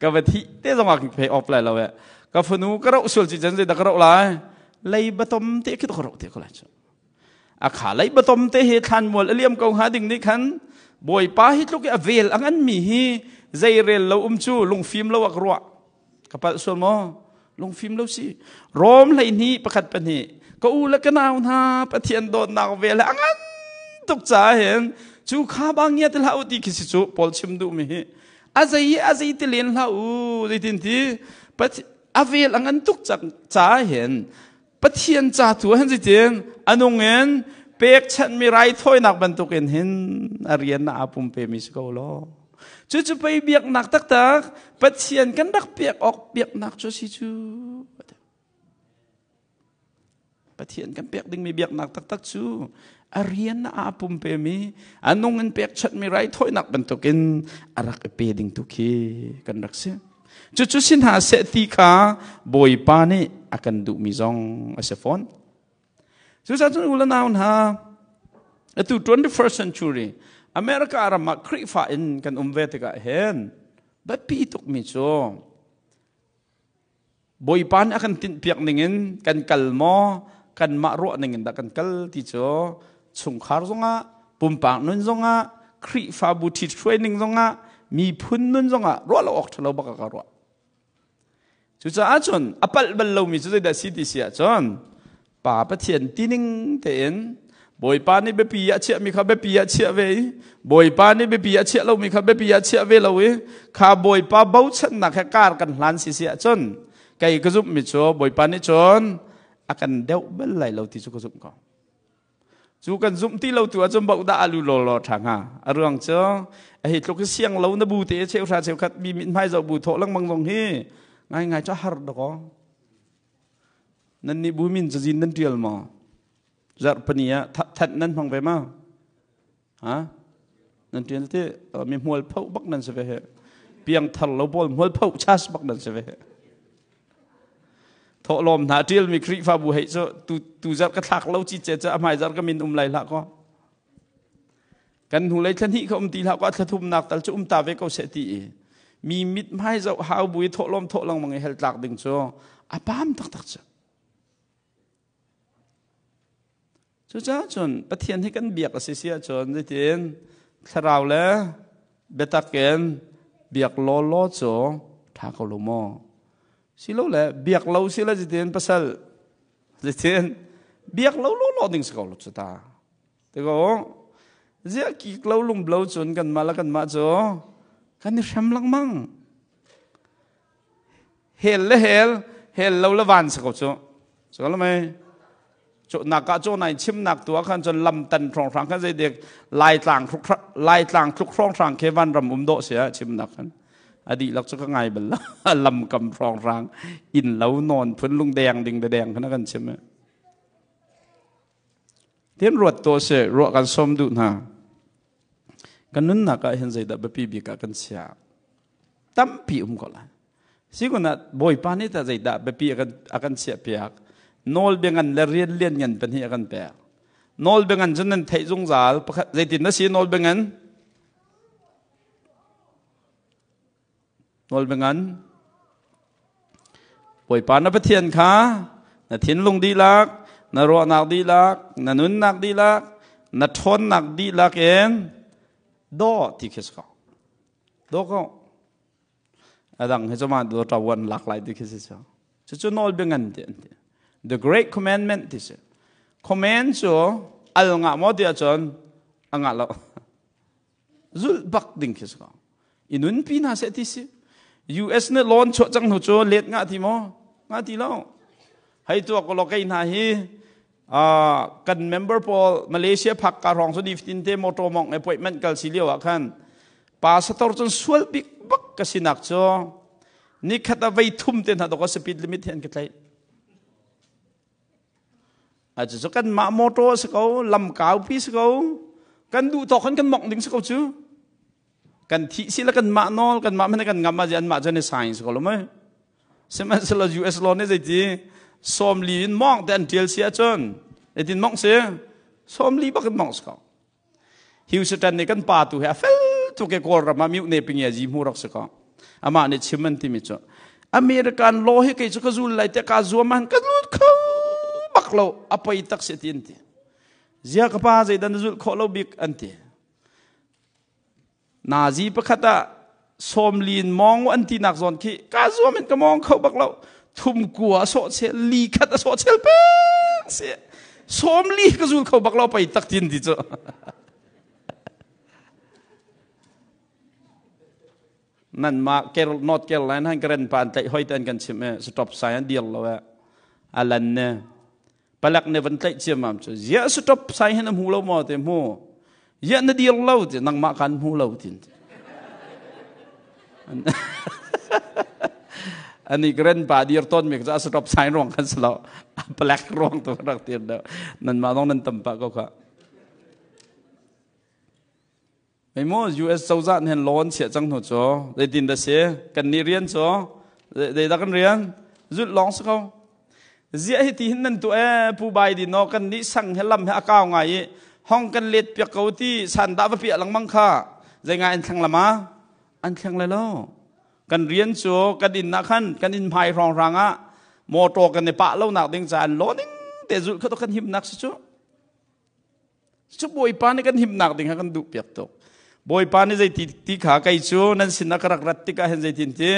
Ka va thi te zong ah kan pay off lai lo e. Ka fanu ka roh sual ci cun zeidah ka roh lai? Lei batom te khi ka roh te ko lai cu. A kha lei batom te hi thlanmual a liam ko hnga ding nih khan Bawipa hi tluk i a vel a ngan mi hi zei rel lo um cu lungfim lo ah ka ruah. Ka palh sual maw? Lungfim lo si. Rom 12 pakhat pahnih ka u le ka nau hna Pathian dawtnak vel a ngan tuk ca hin cu kha ba ngia ti hlah u ti khi si cu Paul chim duh mi hi a zei a zei ti len hlah u zeitin ti a vel a ngan tuk ca hin Pathian ca tu hin zeitin anung in pekchanhmi raithawinak bantukin hin a rian na aa pumpe mi si ko law cucu pei biaknak taktak Pathian kan rak pek awk biaknak cu si cu Pathian kan pek dingmi biaknak taktak cu a rian na aa pumpe mi a nung in pekchanhmi raithawinak bantukin a rak i pe ding tu khi kan rak si. Cucu si hna seh ti kha Bawipa nih a kan duhmi zong a si fawn. Cucaah cun u le nau hna, atu 21st century America ram ah Khrihfa in kan um ve tikah hin biapi tukmi cu Bawipa nih a kan tinhpiak ningin kan kal maw kanmah ruah ningin dah kan kal ti cu chungkhar zongah pumpak nun zongah Khrihfabu ṭhithruai ning zongah miphun nun zongah ruah lo awk ṭhalo bak ka ruah. Cucaah cun a palh bal lomi cu zeidah si ti si ahcun Pa Pathian tining tein Bawipa nih biapi ah chiahmi kha biapi ah chiah ve i Bawipa nih biapi ah chiah lomi kha biapi ah chiah ve lo i kha Bawipa bochannak he kar kan hlan si si ahcun kei ka zumhmi cu Bawipa nih cun a kan deuh bal lai lo ti cu ka zumh ko. Cu kan zumh ti lo tu ahcun boh dah alu law law ṭha hnga. A ruang cu a hi tluk siang lo na bu te cheu hra cheu khat mi mit hmai zoh bu thawh lengmang zong hi ngai ngai cu har dakaw. Nan nih bu min cazin nan ṭial maw? Zarhpini ah thanh nan hmang ve ma? Ha? Nan ṭial ti mi hmual pho bak nan si ve he. Piang thar lo pawl hmual pho chas bak nan si ve he. Thawhlawm hna ṭialmi Khrihfabu hei cu tu tu zarh ka thlak lo ci ce cu a hmai zarh ka min um lai hlah kaw. Kan hnu lei thla hnih kha um ti hlah kaw thla thumnak tal cu um ta ve ko seh ti i mi mit hmai zoh hau bu i thawhlawm thawh lengmang i hel tlak ding cu a pam taktak cu. Cucaah cun Pathian hi kan biak a si si ahcun zeitin thlarau le biatak in biak law law cu ṭha ko lo maw? Silole biak lo si le zeitin pasal zeitin biak lo law law ding si ko lo cu ta. Tiko ziah kik lo lum lo cun kanmah le kanmah cu kan i hrem lengmang. Hel le hel, hel lo le van si ko cu. So lo mei nak ah caw nai chimnak tu ah khan cun lam tan hrawng hrang khan zeidek laitlang laitlang tluk hrawng hrang khe van ram um dawh sia chimnak khan a dihlak cu ka ngai bal la lam kam hrawng hrang inn lo nawn phun lung deng ding de deng khan kan chim Tin ruat to se ruah kan som duh hna. Kan nunnak ah hin zeidah biapi bik ah kan chia. Tampi um ko lai. Sikun ah Bawipa nih ta zeidah biapi a kan chiah piak. Nawl bia ngan le rian lian ngan pahnih a kan pek. Nawl bia ngan cun nan theih zungzal. Pakhat zeitin na si nawl bia ngan? Nawlbiangan Bawipa na Pathian kha na thinlung dihlak, na ruahnak dihlak, na nunnak dihlak, na ṭhawnnak dihlak in daw ti khi si ko. Daw ko. A dang hi cu mah daw ṭawan lak lai ti khi si cu. Cucu nawlbiangan ti an ti. The Great Commandment ti si. Command cu al ngah maw ti ahcun a ngah lo. Zulh bak ding khi si ko. I nunpi hna seh ti si. US nih lawn chuah cang hnu cu let ngah ti maw? Ngah ti lo. Hei tuak ko kei hna hi kan member pawl Malaysia phak ka hrawng cu ni te motor mong appointment kal si lio ah khan pastor cun sual bik bak ka sinak cu nikhat a vei thum te hna dok speed limit hi an ka tlaih. Cucu kanmah motor a si ko, lam kaupi si ko. Kan duh tawk kan kan mongh ding si ko cu. Kan thih si le kan mah nawl kan mah hmanh kan ngam ah an mah cu an i sign si ko lo mei. Sihmanhsehlaw US law nih zeiti 40 in mawng te an ṭial si ahcun zeitin mongh si? 40 bak in mongh si ko. Houston nih kan pa tu he a fel tuk i Kawlram ah mute ping ji hmu rak si ko. Amah nih chim an timi cu American law hi kei cu ka zul lai te ka zuam han ka lut kho bak lo a poi tak si ti an ti. Zia ka pa zeidan na zulh khawh lo bik an ti. Nazi pakhat ah 40 in mawng an ti nak zawn khi ka zuam in ka mawng kho bak lo. Thum kua a sawh chel, li khat a sawh chel peng si. 40 ka zul kho bak lo pei tak tin ti cu. Nan ma North Carolina han karen pa an tlaih hoi te an kan chim e stop sign an dir lo e alan ne Palek nih van tlaih ciammam cu ziah stop sign hin a hmu lo maw te hmu ziah na dir lo ti nangmah kan hmu lo tin ani kren pa dir ton mi ka stop sign ruang kan slo palek ruang tu rak tir deuh nan ma dong nan tam pa ko kha Mei maw US cozah nih hin law an chiah cang hnu cu zeitin dah si kan nih rian cu zeidah kan rian zulh lawng si ko ziah hi ti hin nan tuah ee Pu Biden no kan nih sang he lam he a kau ngai i hong kan let piak ko ti san dah va piah lengmang kha zei ngai an thleng lama an thleng le lo kan rian cu kan inn ah khan kan inn hmai hrawng hrang ah motor kan i pah lo nak ding ca an law ning te zulh kha to kan himnak si cu Cu Bawipa nih kan himnak ding kha kan duh piak tuk. Bawipa nih zeiti ti kha kei cu nan sinah ka rak rat tikah hin zeitin ti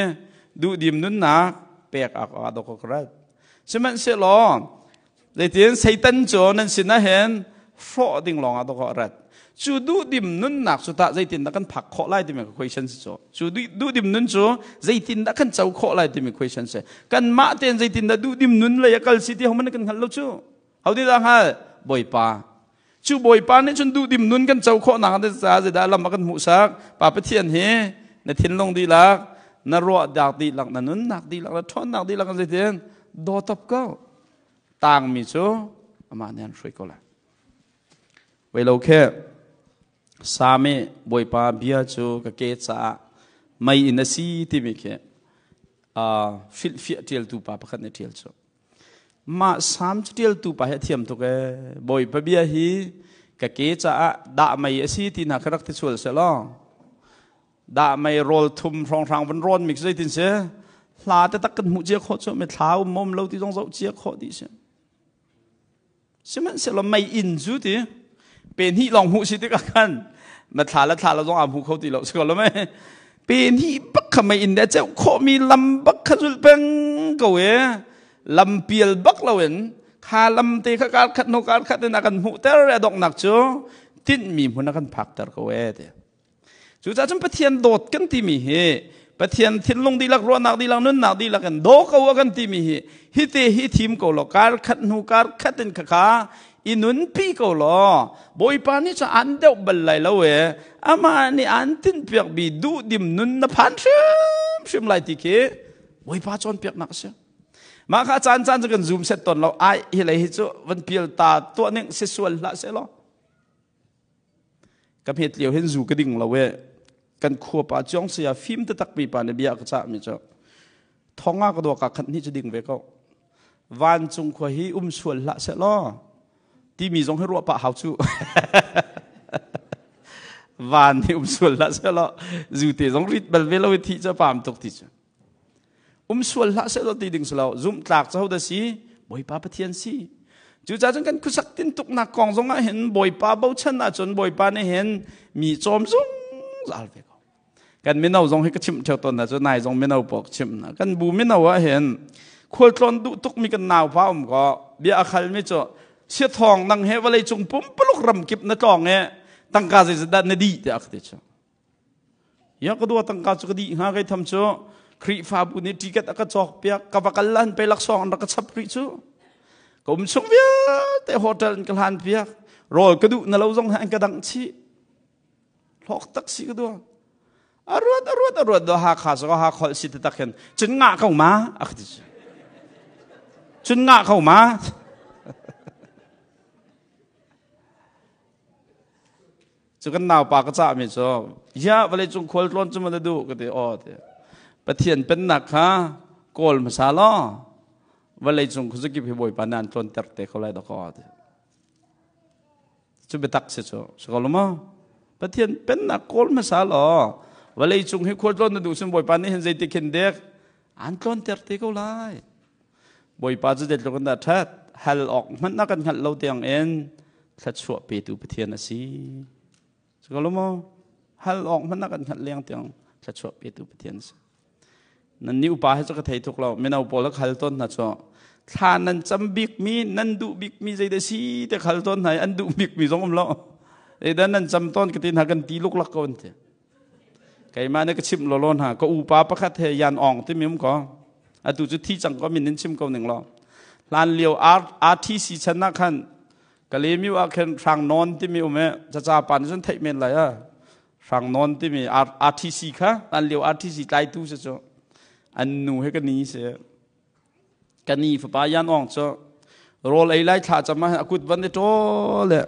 duhdim nunnak pek ak ah dawk ka rat. Sihmanhsehlaw zeitin Satan cu nan sinah hin hrawh ding lawng ah dawk a rat. Cu duhdim nunnak cu tah zeitin dah kan phak khawh lai timi question si cu. Cu duhdim nun cu zeitin dah kan co khawh lai timi question si. Kanmah tein zeitin dah duhdim nun lei a kal si ti hohmanh kan hngal lo cu. Ho ti dah hngal? Bawipa. Cu Bawipa nih cun duhdim nun kan co khawh nak te ca zeidah lam a kan hmuhsak. Pa Pathian hi na thinlung dihlak, na ruahnak dihlak, na nunnak dihlak, na ṭhawnnak dihlak kan zeitin daw top ko. Tangmi cu amah nih an hruai ko lai. Wei lo khe Sami Bawipa bia cu ka ke caah mei in a si timi khi hrilhfiah ṭialtu pa pakhat nih ṭial cu. Mah Salm caṭialtu pa hi a thiam tuk ee. Bawipa bia hi ka ke caah dah mei a si ti hna kha rak ti sual seh law dah mei rawl thum hrawnghrang van rawn mi zeitin si hla te tak kan hmuh cia khawh cu mi thla um um lo ti zong zoh cia khawh dih si. Sihmanhsehlaw mei inn cu ti pe hnih lawng hmuh si tikah khan na thla le thla lo zong aa hmu kho ti lo si ko lo mei pe hnih bak kha mei inn le ceuh khawhmi lam bak kha zulh peng ko e lam pial bak lo in kha lam te kha kar khat hnu kar khat in a kan hmuhter e donghnak cu tinhmi hmun a kan phakter ko e ti Cucaah cun Pathian dawt kan timi hi Pathian thinlung dihlak ruahnak dihlak nunnak dihlak in daw ko a kan timi hi hi te hi thim ko law kar khat hnu kar khat in khakha i nunpi ko law Bawipa nih cu an deuh bal lai lo e amah nih an tinhpiak bi duhdim nun na phan hrimhrim lai ti khi Bawipa cawnpiaknak a si. Mah kha caan caan cu kan zoom set ton lo ai hi lei hi cu van pial ta tuah ning si sual hlah seh law Ka hmet lio hin zu ka ding lo e. Kan khua pa Chiong saya fim taktak mi pa nih bia ka cah mi cu thonga ka dua ka khat ni cu ding ve ko. Vancung khua hi um sual hlah seh law timi zong hi ruah pah hau cu. Van hi um sual hlah seh law zu te zong rit bal ve lo i thi cu pam tuk ti cu. Um sual hlah seh law ti ding si lo zumh tlak cu hodah si Bawipa Pathian si. Cucaah cun kan khuasak tintuknak kong zong ah hin Bawipa bochan ahcun Bawipa nih hin mi cawm zungzal ve ko. Kan mino zong hi ka chimh ṭheo tawn hna cu nai zong mino pawl ka chimh hna. Kan bu mino ah hin khualtlawn duh tukmi kan naupa um ko bia a khalmi cu siathawng nang he vawlei cung pumpuluk ramkip na tlawng i tangka zeizat dah na dih tiah ka ti cu. Ya ka dua tangka cu ka dih hnga kai tham cu Khrihfabu nih ticket a ka cawk piak ka va kal lan pe laksawng an rak ka chap rih cu ka um chung vialte hotel in ka hlan piak rawl ka duh na lo zong an ka dangh chih hlawk tak si ka dua a ruat a ruat a ruat do ha kha so ha khol si te tak hin cun ngah ko ma a ka ti cu cun ngah ko ma. Cu kan naupa ka cahmi cu, ya vawlei cung khual tlawn cu ma na duh ka ti aw ti. Pathian pennak kha kawl hmasa law vawlei cung khuazakip hi Bawipa nih an tlawnter te ko lai dakaw ti. Cu biatak si cu si ko lo maw? Pathian pennak kawl hmasa law vawlei cung hi khual tlawn na duh sin Bawipa nih hin zeiti khin dek an tlawnter te ko lai. Bawipa cu zeitluk in dah ṭhat hal awk hmanh na kan hngalh lo tiang in thluachuah petu Pathian a si. Si ko lo maw? Hal awk hmanh na kan hngalh leng tiang thluachuah petu Pathian a si. Nan ni upa he cu ka thei tuk lo. Mino pawl ka hal tawn hna cu thla nan cam bikmi nan duh bikmi zeidah si te hal tawn hna i an duh bikmi zong um lo. Zeidah nan cam tawn ka ti hna kan ti luklak ko an ti. Keimah nih ka chimh lawlaw hna. Ka upa pakhat he Yan Aung timi um ko. Atu cu thi cang ko min in chim ko ning law. Hlan lio RTC chan ah khan Kalemiu ah khan Hrang Nawn timi um e caca pa nih cun theih men lai a. Hrang Nawn timi RTC kha hlan lio RTC tlaitu si cu. An nu he ka ni si. Ka ni fapa Yan Aung cu rawl ei lai thla cam ah a kut van i ṭawl le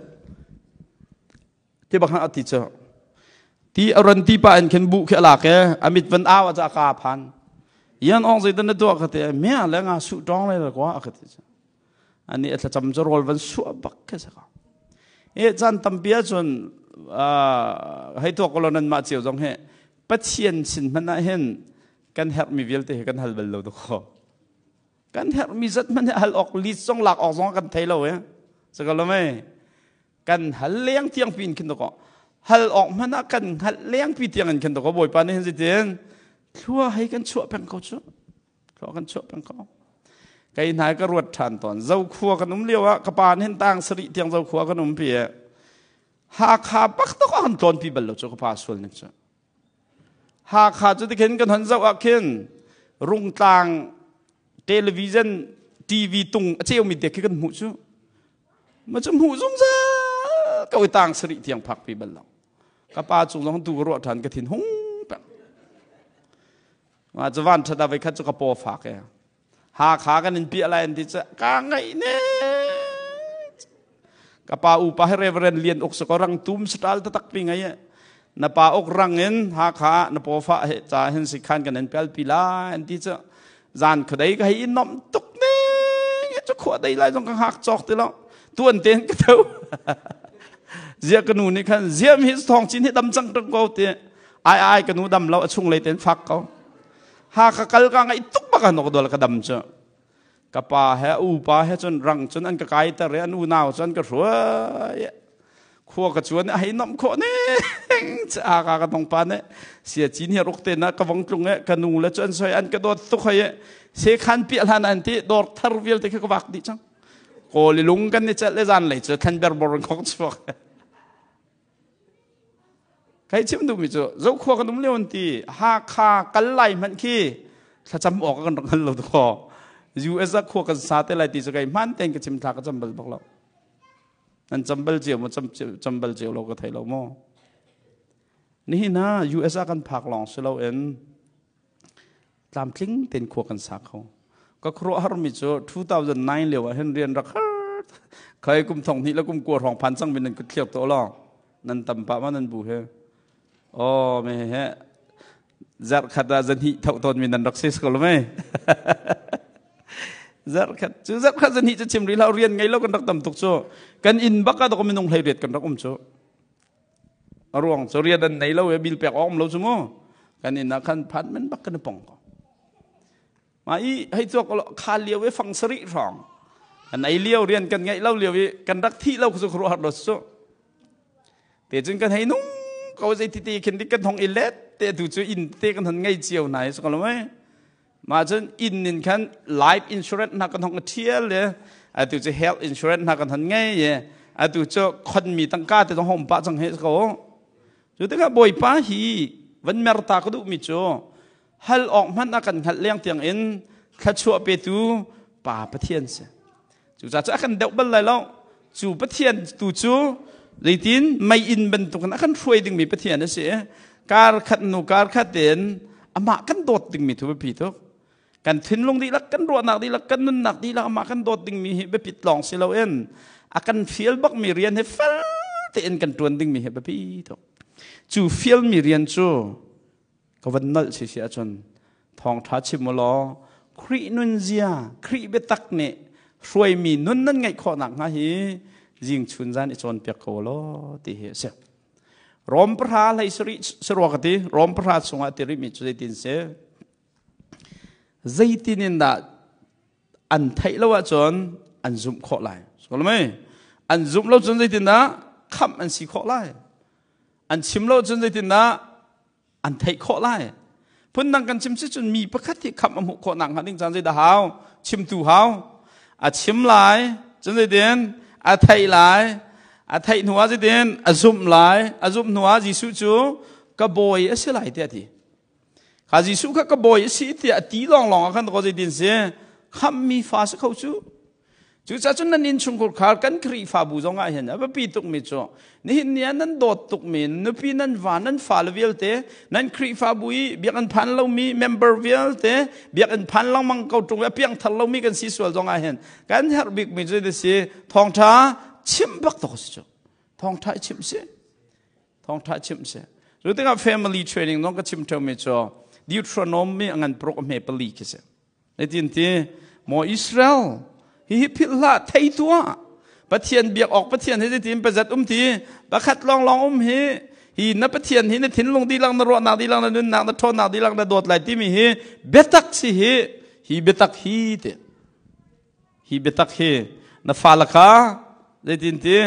ti bak a ti cu ti a ran ti pa in khin bu khi a lak e a mit van au a ca ka phan yan ong zeitan na tuah ka te mia le nga su tong le la kwa ka ti cu ani a thlacam cu rawl van suah bak ke sa ka e chan tampi ahcun hei tuak ko lo nan mah cio zong he Pathian sin hmanh ah hin kan herhmi vialte hi kan hal bal lo dakaw kan herhmi zat hmanh hi hal awk lit zong lak awk zong kan thei lo e saka lo mei Kan hal leng tiang pi in khin dakaw hal awk hmanh ah kan hngalh leng pi tiang in khin dakaw Bawipa nih hin zeitin thlua hei kan chuah peng ko cu thlua kan chuah peng ko. Kei hna ka ruat ṭhan tawn. Zokhua kan um lio ah ka pa nih hin tang sarih tiang Zokhua kan um pi e Hakha bak tok ah kan tlawn pi bal lo cu ka pa sual ning cu. Hakha cu tikhin kan hon zoh ah khin Rungtlang television TV tung a ceumi te khi kan hmuh cu. Ma cu hmuh zungzal ko i tang sarih tiang phak pi bal lo. Ka pa cung zong tu ka ruah ṭhan ka thin hung peng. Ma cu van ṭhat ah voikhat cu ka paw fak e. Hakha kan in piah lai an ti cu ka ngaih ne. Ka pa upa he Reverend Lian Uk sako rang tum satal tatak pi ngai e. Na pa uk rang in Hakha na paw fa he ca hin sikhan kan in pel pi lai an ti cu zan khuadei ka hei i nomh tuk ne cu khua dei lai zong ka hngak cawk ti lo tuan ten ka tho zia ka nu nih khan ziam hi thong chin hi dam cang tung ko ti ai ai ka nu dam lo a chung lei ten fak ko ha ka kal ka ngai tuk bak an ok dol ka dam cu ka pa he u pa he cun rang cun an ka kai ter i an unau cun an ka hruai. Khua ka cuan hei nomh khawh ne a ka ka dong pa ne sia cin hi ruk te na ka vong tlung e ka nu le cu an soi an ka dawt tuk hoi e se khan pi hlan an ti dor thar vialte kha ka vak dih cang kawl i lung kan ni cel le zan lei cu thlan ber bor khok chuak. Kai chim duhmi cu Zokhua kan um lio an ti Hakha kal lai hmanh khi thlacam awk kan rak hngal lo dakaw US ah khua kan sa te lai ti cu kai hman tein ka chim thla ka cam bal bak lo. Nan cam bal cio maw? Cam bal cio lo ka thei lo maw? Nihin ah US ah kan phak lawng si loin tlamtling tein khua kan sa kho. Ka khuaruahharmi cu 2009 lio ah hin rian rak har khai kum thong hnih le kum kua hrawng phan cang mi nan kut thliak to lo nan tam pah ma nan bu he oh me he zarh khat ah zan hnih tho tawn mi nan rak si ko lo mei? Zarh khat cu zarh khat zan hnih cu chim rih hlah, rian ngei lo kan rak tam tuk cu. Kan inn bak ah dok minung hlei riat kan rak um cu. A ruang cu rian an nei lo e bil pek awk um lo cu mu. Kan inn ah khan phan men bak kan i pong ko. Ma i hei chuak kha lio i fang sarih hrawng an ei lio rian kan ngeih lo lio i kan rak thih lo cu khuaruah har lo cu. Te cun kan hei nung ko zei ti ti khin dik kan hong i let te tu cu inn te kan hon ngei cio hna i so lo mei. Ma cun inn in khan life insurance hna kan hong thial le atu cu health insurance hna kan hon ngei i atu cu khon mi tangka te zong hong pah cang he ko. Cu tikah Bawipa hi van mer ta ka duh mi cu hal awk hmanh a kan hngalh leng tiang in thluachuah petu Pa Pathian si. Cucaah cu a kan deuh bal lai lo. Cu Pathian tu cu zeitin mei inn bantukin a kan hruai dingmi Pathian a si. Kar khat nu kar khat in amah kan dawt dingmi thu biapi tuk. Kan thinlung dihlak, kan ruahnak dihlak, kan nunnak dihlak amah kan dawt dingmi hi biapit lawng si loin a kan fial bakmi rian hi fel. tein kan ṭuan dingmi hi biapi tuk. Cu fialmi rian cu ka van nolh si si ahcun thawngṭha chim u law Khrih nunzia, Khrih biatak nih hruaimi nun nan ngeih khawh nakhnga hi zing chun zan i cawnpiak ko law ti hi a si. Rom pahra hlei sarih sarua ka ti Rom pahra chungah ti rihmi cu zeitin si? Zeitin in dah an theih lo ahcun an zumh khawh lai. An zumh lo cun zeitindah khamh an si khawh lai. An chim lo cun zeitindah an theih khawh lai. Phundang kan chim si cun mi pakhat hi khamh a hmuh khawh nak hnga ding caan zeidah hau? Chimtu hau. A chim lai, cun zeitin? A theih lai. A theih hnu ah zeitin? A zumh lai. A zumh hnu ah Jesuh cu ka bawi a si lai tiah a ti. Kha Jesuh kha ka bawi a si tiah a ti lawnglawng ah khan ko zeitin si khamhmi fa si kho cu. Cucaah cun nan innchungkhar khar kan Khrihfabu zong ah hin a biapi tukmi cu nihin ni ah nan dawt tukmi nupi nan va nan fale vialte nan Khrihfabu i biakinn phan lomi member vialte biakinn phan lengmang ko ṭung i a piangthar lomi kan si sual zong ah hin kan herh bikmi cu si thawngṭha chimh bak tuk a si cu thawngṭha i chimh si Thawngṭha chimh si. Cu tikah family training zong ka chim ṭheumi cu Deuteronomy a ngan paruk a hme pali khi si. Zeitin ti Maw Israel hihi philh hlah thei tuah Pathian biak awk Pathian hi zeitin pazat um ti pakhat lawnglawng um hi hi na Pathian hi na thinlung dihlak na ruahnak dihlak na nunnak na ṭhawnnak dihlak na dawt lai timi hi biatak si hi hi biatak hi ti hi biatak hi na fale kha zeitin ti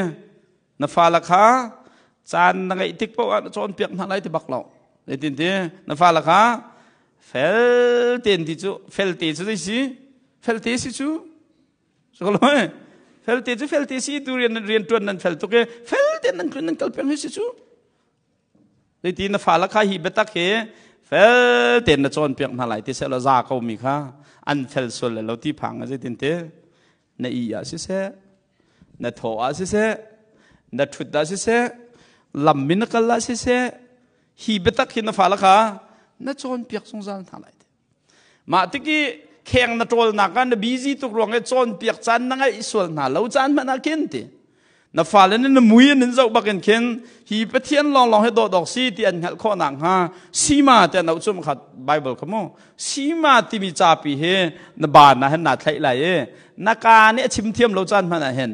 Na fale kha caan na ngeih tik paoh ah na cawnpiak hna lai ti bak lo. Zeitin ti? Na fale kha fel tein ti cu felte cu zei si? Felte si cu. Sokolo felte cu felte si tu rian rian tuan nan fel tuk e fel tein nan tlun nan kal peng hi si cu. Zeiti na fale kha hi biatak hi fel tein na cawnpiak hna lai ti seh law za ko mi kha an fel sual le lo ti phang zeitin ti na i ah siseh na thaw ah siseh na ṭhut ah siseh lam in na kal ah siseh hi biatak hi na fale kha na cawnpiak zungzal hna lai mah tik i kheng na ṭawlnak ah na busy tuk ruang i cawnpiak caan na ngaih sual hna lo caan hmanh ah khin ti na fale nih na mui an in zoh bakin khin hi Pathian lawnglawng hi dawhdawk si ti an hngalh khawh nakhnga sima te an auh cu khat Bible kha mu sima timi capi hi na baan ah hin naa thlaih lai i na ka nih a chim thiam lo caan hmanh ah hin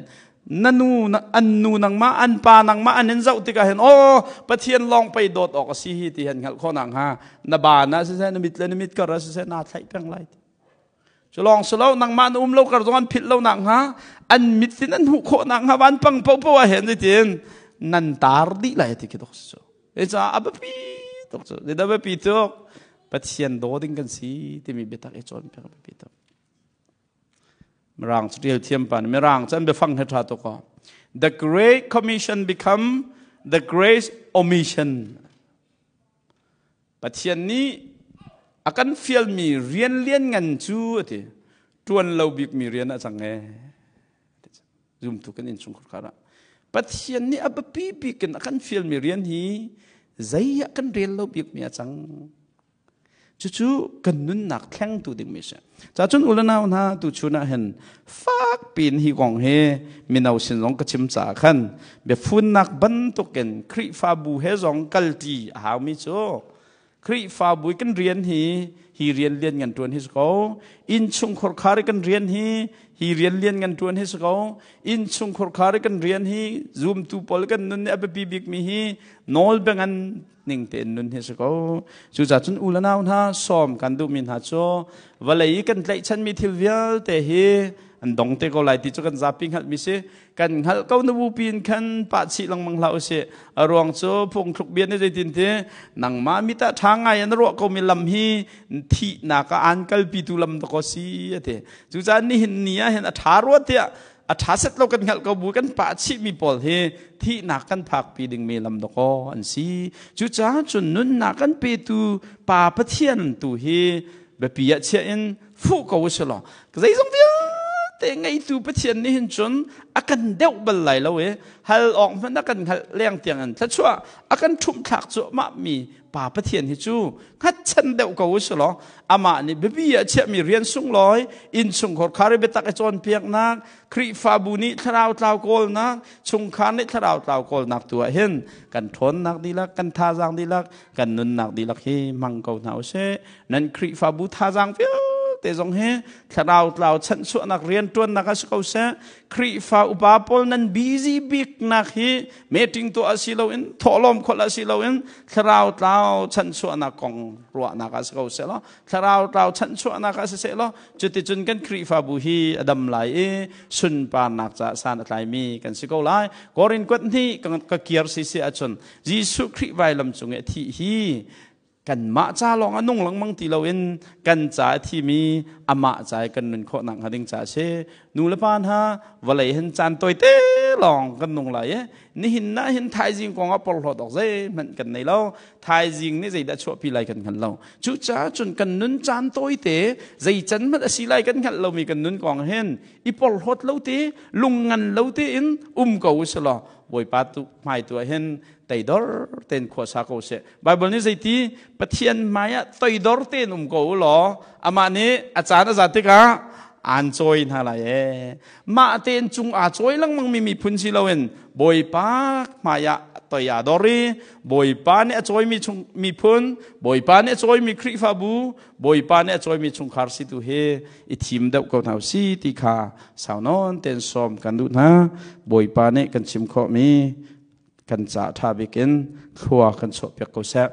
na nu an nu nangmah an pa nangmah an in zoh tikah hin aw Pathian lawng pei dawt awk a si hi ti han hngalh khawh nakhnga na baan ah siseh na mit le na mit kar ah siseh naa thlaih peng lai Cu lawng si lo nangmah na um lo kar zong an philh lo nakhnga an mit in an hmuh khawh nakhnga van pang popo ah hen zeitin nan tar dih lai ti khi tuk si cu. Cucaah a biapi tuk cu. Zeidah biapi tuk? Pathian daw ding kan si timi biatak i cawnpiak a biapi tuk. Mirang cu ṭial thiam pa nih Mirang cu an biafang he ṭha tuk aw. The Great Commission become the Great Omission. Pathian nih a kan fialmi rian lianngan cu a ti ṭuan lo bikmi rian ah cang ee zumtu kan innchungkhar khar ah Pathian nih a biapi bik in a kan fialmi rian hi zei ah kan rel lo bikmi a cang cucu kan nunnak thlengtu dingmi si Cacun u le nau hna tuchun ah hin fak piin hi kong hi mino sin zong ka chim caah khan biafunnak bantukin Khrihfabu he zong kalṭi a haumi cu Khrihfabu i kan rian hi hi rian lian ngan ṭuan hi si ko innchungkhar khar i kan rian hi hi rian lian ngan ṭuan hi si ko innchungkhar khar i kan rian hi zumtu pawl kan nun nih a biapi bikmi hi nawl biangan ning tein nun hi si ko cucaah cun u le nau hna sawm kan duhmi hna cu vawlei i kan tlaihchanmi thil vialte hi an dong te ko lai ti cu kan zapi hngalhmi si kan hngalh ko na bupi in khan pah chih lengmang hlah usih a ruang cu phungthluk bia nih zeitin ti nangmah mit ah ṭha ngai an ruah komi lam hi thihnak ah aan kalpitu lam dakaw si a ti cucaah nihin ni ah hin a ṭha rua tiah a ṭha set lo kan hngalh ko bu kan pah chihmi pawl hi thihnak kan phakpi dingmi lam dakaw an si cucaah cun nunnak kan petu pa Pathian tu hi biapi ah chiah in fuh ko usih law zeizong vialte Vialte ngeitu Pathian nih hin cun a kan deuh bal lai lo i hal awk hmanh a kan hngalh leng tiang in thluachuah a kan ṭhumh thlak cuahmah mi Pa Pathian hi cu hngatchan deuh ko u law amah nih biapi ah chiahmi rian sunglawi innchungkhar khar i biatak i cawnpiaknak Khrihfabu nih thlarau tlau kawlnak chungkhar nih thlarau tlau kawlnak tu ah hin kan ṭhawnnak dihlak kan thazaang dihlak kan nunnak dihlak hi hmang ko hna usih. Nan Khrihfabu thazaang vialte zong hi thlarau tlau chanhchuahnak rianṭuannak ah si ko seh. Khrihfa upa pawl nan busy biknak hi meeting tuah si loin thawhlawm kholh si loin thlarau tlau chanhchuahnak kong ruahnak ah si ko seh law thlarau tlau chanhchuahnak ah si seh law cuticun kan Khrihfabu hi a dam lai i sunparnak caah san a tlaimi kan si ko lai. Korin kuat hnih ka kiar si si ahcun Jesuh Khrih vailam cung i a thih hi kanmah ca lawng a nung lengmang ti loin kan ca a thimi amah ca i kan nun khawh nak hnga ding ca a si. Nu le pa hna, vawlei hin caan tawite lawng kan nung lai i nihin na hin thaizing kong ah porhlawt awk zeihmanh kan nei lo. Thaizing nih zeidah chuahpi lai kan hngal lo. Cucaah cun kan nun caan tawite zei can hmanh a si lai kan hngalh lomi kan nun kong hin i porhlawt lo te, lungngan lo tein um ko usih law Bawipa tu hmai tu ah hin teidor tein khua sa ko seh. Bible nih zeiti? Pathian hmai ah toidor tein um ko u law amah nih a caan a zat tikah aan cawi hna lai e. Mah tein cung aa cawi lengmang mi miphun si loin Bawipa hmai ah toi aa dor i Bawipa nih a cawimi chung miphun, Bawipa nih a cawimi Khrihfabu, Bawipa nih a cawimi chungkhar si tu hi i thim deuh ko hna si ti kha sau nawn tein sawm kan duh hna. Bawipa nih kan chim khawhmi kan ca ṭha bik in thlua kan chuahpiak ko seh.